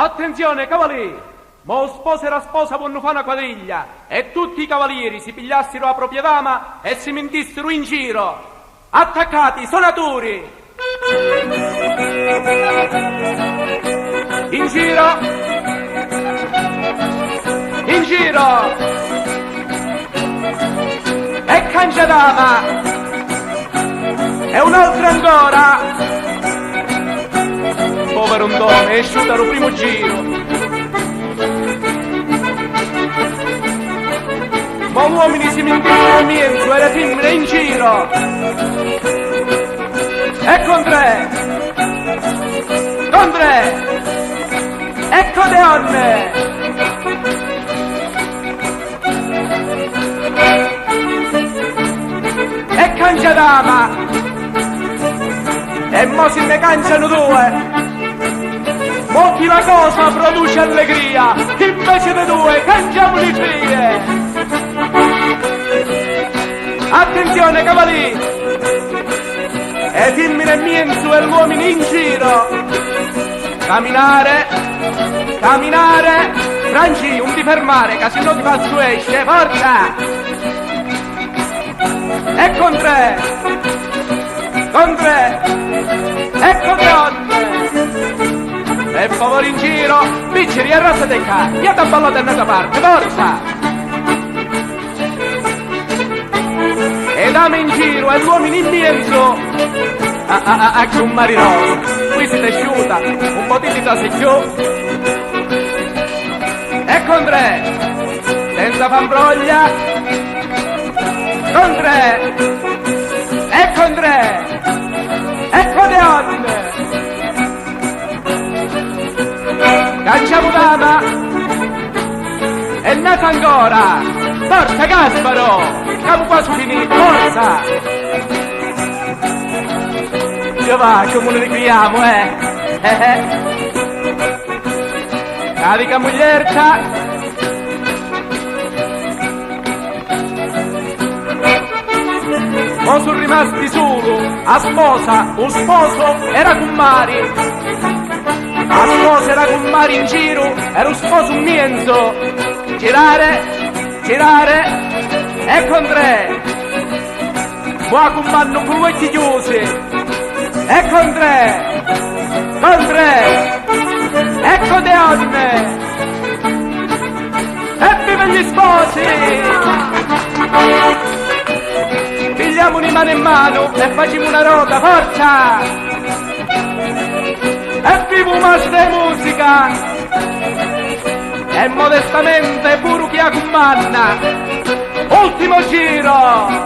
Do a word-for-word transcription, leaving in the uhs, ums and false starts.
Attenzione, cavalì! Mo u sposu e ra sposa vonnu fa na quadriglia e tutti i cavalieri si pigliassiru a propria dama e si mintissiru in giro. Attaccati, sonaturi! In giro! In giro! E cancia dama! E un'altra ancora! Poveru Ntoni, è sciuta lu primu giru. Ma l'uomini si mintissiru in mienzu e le femmine in giro. E con tre, con tre, e con le donne. E cancia dama. E mo si ne cancianu due. Mo chi la cosa produce allegria, invece di due canciamuli trie. Attenzione, cavalì! E fimmine in mienzu e l'uomini in giro. Caminare, caminare, Franci, non ti fermare, ca se no ti faccio esce, forza! E con tre, con tre, e con tre, e favore in giro, picciri, arrazzate qua, iate a ballà da un'altra parte, forza! E dame in giro e l'uomini in mienzu. Ah, ah, ah, ah, cummari Rosa, qui siete sciuta, un po' ti trasi più. E con tre, senza fa broglia. Con tre, e con tre, e con le donne. Canciamu dama! E n'ata ancora! Forza, Gasparo! Siamo quasi finiti, forza! Io va, come ne ripigliamo, eh? Eh, eh. Carica muglierta! Mo su rimasti sulu a sposa, u sposu e ra cummari. A sposa e ra cummari in giru e ru sposu in mienzu. Girare, girare e con tre. Mo a cummannu cu l'uocchi chiusi. E con tre, con tre, e con le donne. Evviva gli sposi! Pigliamuni mano in mano e facciamo una rota, forza! Evviva u mastru di musica! E modestamente puru chi a cummanna. Ultimo giro!